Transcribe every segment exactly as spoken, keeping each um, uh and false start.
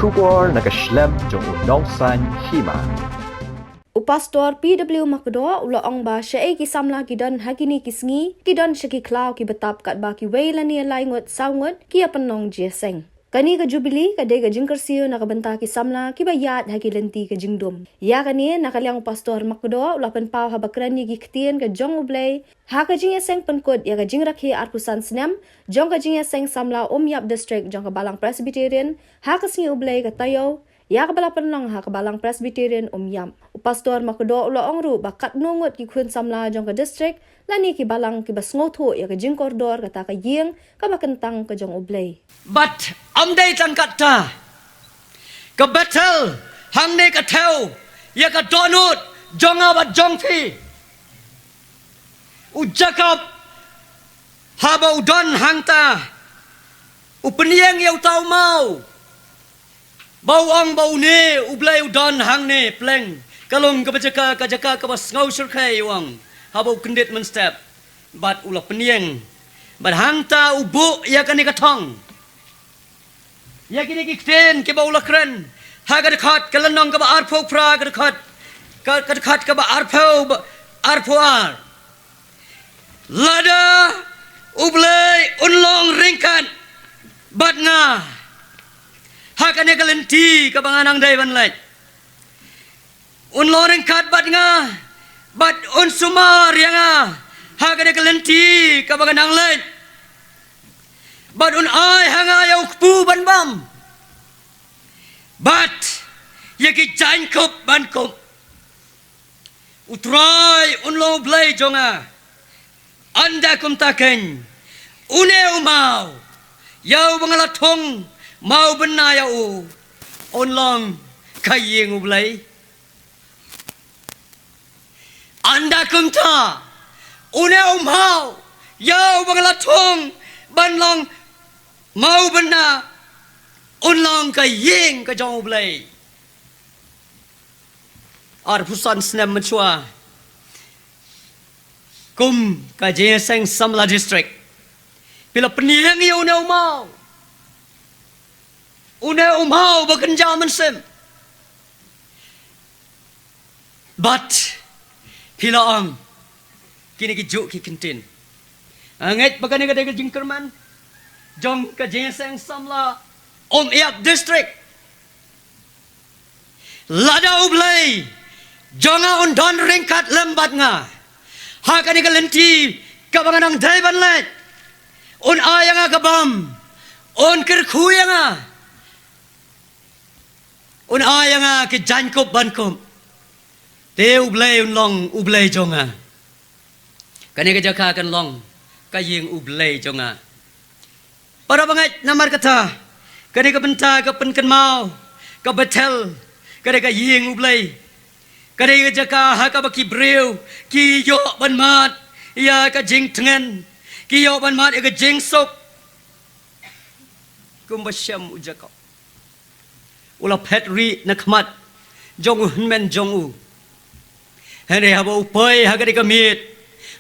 Khubor na ka shlem jong u nongsan hima. U Pastor P W Makdoh u la ong ba shaei ki samla ki don ha kine ki sngi, ki don sha ki khlaw ki batap katba kiwei lane lai ngut saw ngut ki ïa pynlong jingïaseng. Kane ka Jubilee ka dei ka jingkyrsiew na ka bynta ki samla kiba ïaid ha ki lynti ka jingdum. Ïa kane na ka liang u Pastor Makdoh u la pynpaw haba kren ïa ki ktien ka jong U Blei ha ka jingïaseng pynkut ïa ka jingrakhe arphew san snem jong ka jingïaseng samla Umïap District jong ka Balang Presbyterian ha ka sngi U Blei ka taïew ïa kaba la pynlong ha ka Balang Presbyterian Umïap. U Pastor Makdoh u la ong ruh ba katno ngut ki khun samla jong ka district lane ki balang kiba sngewthuh ïa ka jingkordor kata ka ïing kaba kyntang ka jong U Blei. Bad ym dei tang katta, ka Bethel hangne ka thew ïa ka dohnud jong nga bad jong phi. U Jakob haba u don hangta u pynïeng ïa uta u maw ba u ong ba une U Blei u don hangne pleng. Ka long kaba jaka, ka jaka kaba sngew shyrkhei, u ong, haba u kyndit mynstep bad u la pynïeng. Bad hangta u buh ïa kane ka thong, ïa kine ki ktien kiba u la kren ha ka dkhot, ka lynnong kaba arphew phra, ka dkhot, ka, ka dkhot kaba arphew ba, arphew ar. Lada U Blei un long ryngkat bad nga ha kane ka lynti kaba nga nang dei ban leit, un long ryngkat bad nga bad un sumar ïa nga ha kane ka lynti kaba nga nang leit, bad un ai ha nga ïa u kpu ban bam bad ïa ki jaiñkup ban kup. U Trai un long U Blei jong nga. Ynda kumta keiñ, une u maw ïa uba nga la thung maw bynna ïa u, un long ka ïing U Blei. Ynda kumta, une u maw ïa uba nga la thung ban long maw bynna, un long ka ïing ka jong U Blei. Arphew san snem mynshuwa kum ka jingïaseng samla district, phi la pynïeng ïa une u maw, une u maw ba kynja mynsiem. Bad phi la ong kine ki juh ki kyntien. Nga ngeit ba kane ka dei ka jingkyrmen jong ka jingïaseng samla Umïap District. Lada U Blei jong nga un don ryngkat lem bad nga ha kane ka lynti kaba nga nang dei ban leit, un ai ïa nga ka bam, un kyrkhu ïa nga, un ai ïa nga ki jaiñkup ban kup, te U Blei un long U Blei jong nga. Kane ka jaka kan long ka ïing U Blei jong nga. Para bangeit, namar kata, kane ka bynta ka pynkynmaw ka Bethel ka dei ka ïing U Blei. Ka dei ka jaka ha kaba ki briew ki ïoh ban mad ïa ka jingtngen, ki ïoh ban mad ïa ka jingsuk. Kumba shem u Jakob, u la phet rieh na khmat jong u hynmen jong u. Hynrei haba u poi ha kane ka miet,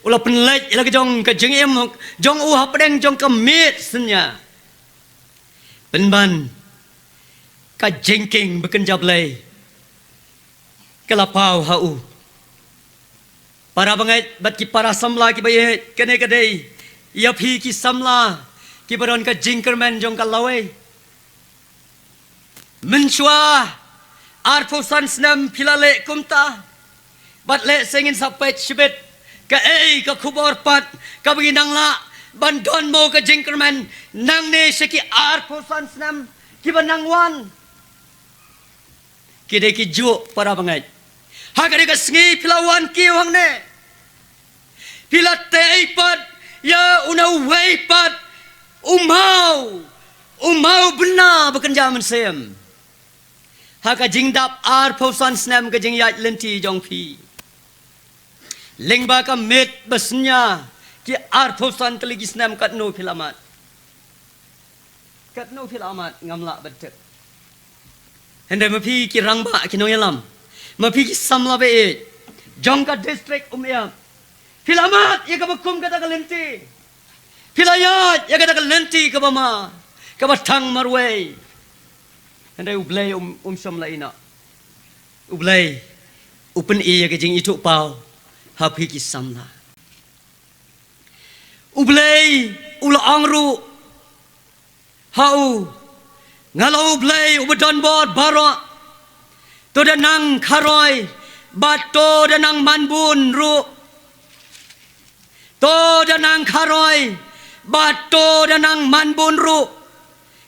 u la pynleit ïa la ka jong ka jingim jong u hapdeng jong ka miet synñia. Pynban ka jingkieng ba kynja Blei ka la paw ha u. Para bangeit bad ki para samla kiba ïeit, kane ka dei ïa phi ki samla kiba don ka jingkyrmen jong ka lawei. Mynshuwa arphew san snem phi la leh kumta. Bad lehse ngin sa peit shibit kaei ka khubor pat kaba ngi nang lah ban don mo ka jingkyrmen nangne sha ki arphew san snem kiba nang wan. Ki dei ki juh, para bangeit. Ha kane ka sngi phi la wan kiew hangne, phi la tei pat ïa une uwei pat u maw, u maw bynna ba kynja mynsiem ha ka jingdap arphew san snem ka jingïaid lynti jong phi. Lyngba ka miet ba synñia ki arphew san tylli ki snem, katno phi la mad? Katno phi la mad ngam lah ban tip. Hynrei ma phi ki rangbah ki nongïalam, ma phi ki samla ba ïeit jong ka district Umïap, phi la mad ïa kaba kum kata ka lynti. Phi la ïaid ïa kata ka lynti kaba ma, kaba thang marwei. Hynrei U Blei um, um shym la ïehnoh. U Blei u pyni ïa ka jingithuhpaw ha phi ki samla. U Blei u la ong ruh ha u, nga long U Blei uba don bor baroh. To da nang kharoi bad to da nang manbun ruh. To da nang kharoi bad to da nang manbun ruh.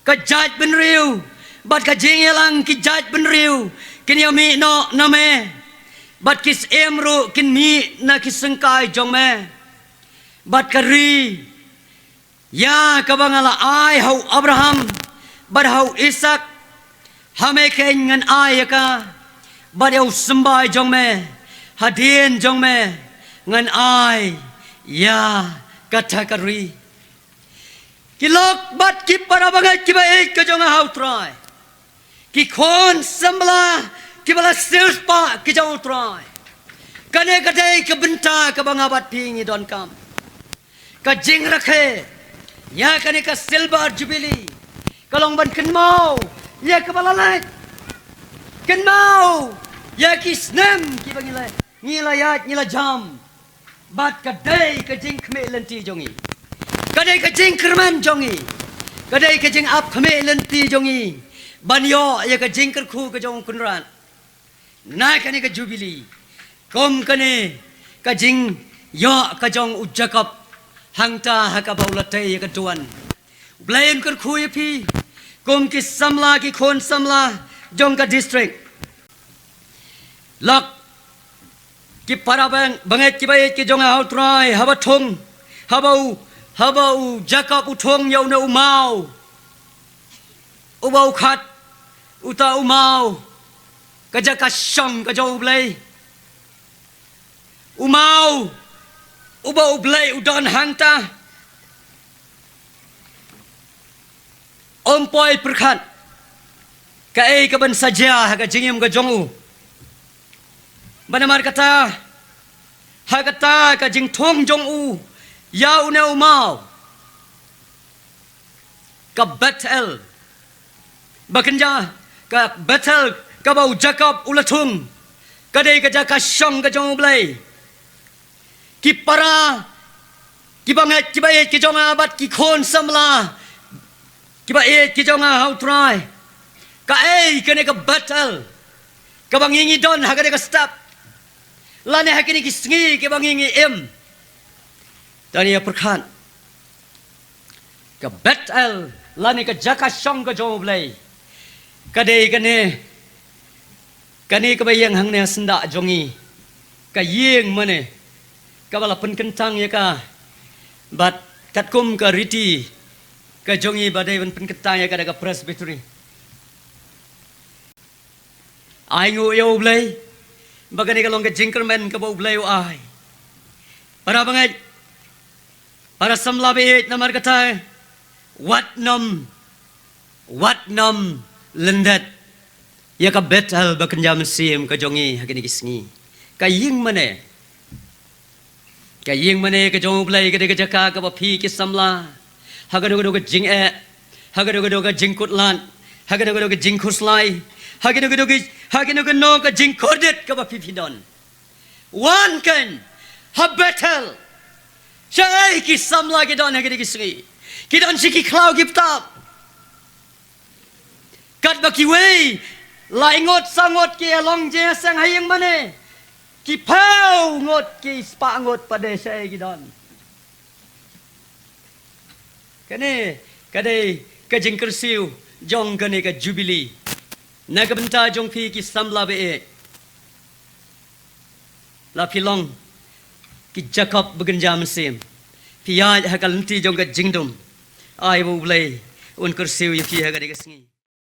Ka jaitbynriew bad ka jingïalang ki jaitbynriew kin ïa mih noh na me, bad ki syiem ruh kin mih na ki syngkai jong me. Bad ka ri, ïa kaba nga la ai ha u Abraham bad ha u Isaak, ha me keiñ ngan ai ïa ka, bad ïa u symbai jong me hadien jong me ngan ai ïa kata ka ri. Ki lok bad ki para bangeit kiba ïeit ka jong nga ha U Trai, ki khun samla kiba la siewspah ki jong U Trai, kane ka dei ka bynta kaba nga bad phi ngi donkam. Ka jingrakhe ïa kane ka Silver Jubilee ka long ban kynmaw ïa kaba la leit, kynmaw ïa ki snem kiba ngi la, ngi la ïaid ngi la jam. Bad ka dei ka jingkhmih lynti jong ngi, ka dei ka jingkyrmen jong ngi, ka dei ka jingap khmih lynti jong ngi ban ïoh ïa ka jingkyrkhu ka jong U Kynrad na kane ka Jubilee, kum kane ka jingïoh ka jong u Jakob hangta ha kaba u la tei ïa ka duwan. U Blei un kyrkhu ïa phi kum ki samla, ki khun samla jong ka district. Lok, ki para bang, bangeit kiba ïeit ki jong nga ha U Trai, haba thung, haba u, haba u Jakob u thung ïa une u maw uba u khat, uta u maw ka jaka shong ka jong U Blei, u maw uba U Blei u don hangta, um poi pyrkhat kaei kaban sa jia ha ka jingim ka jong u. Bad namar kata, ha kata ka jingthung jong u ïa une u maw, ka Bethel ba kynja, ka Bethel kaba u Jakob u la thung, ka dei ka jaka shong ka jong U Blei. Ki para, ki bangeit kiba ïeit ki jong nga bad ki khun samla kiba ïeit ki jong nga ha U Trai, kaei kane ka Bethel kaba ngi ngi don ha kane ka step, lane ha kine ki sngi kiba ngi ngi im? To ngin ïa pyrkhat. Ka Bethel lane ka jaka shong ka jong U Blei, ka dei kane, kane kaba ïeng hangne ha syndah jong ngi, ka ïing mane kaba la pynkyntang ïa ka, bad katkum ka riti ka jong ngi ba dei ban pynkyntang ïa ka da ka Presbytery. Ai nguh ïa U Blei ba kane ka long ka jingkyrmen kaba U Blei u ai. Para bangeit, para samla ba ïeit, namar kata, wat nym, wat nym lyndet ïa ka Bethel ba kynja mynsiem ka jong ngi ha kine ki sngi. Ka ïing mane, ka ïing mane ka jong U Blei ka dei ka jaka kaba phi ki samla, ha kano kano ka jingeh, ha kano kano ka jingkutlad, ha kano kano ka jingkhuslai, ha kano kano ka, ha kano kano ka jingkordit kaba phi phi don, wan keiñ ha Bethel. Shaei ki samla ki don ha kine ki sngi? Ki don sha ki khlaw ki btap. Katba kiwei lai ngut saw ngut ki ïa long jingïaseng ha ïing mane, ki phew ngut ki spah ngut pat de shaei ki don? Kane ka dei ka jingkyrsiew jong kane ka Jubilee na ka bynta jong phi ki samla ba ïeit. La phi long ki Jakob ba kynja mynsiem, phi ïaid ha ka lynti jong ka jingdum. Ai ba U Blei un kyrsiew ïa phi ha kane ka sngi.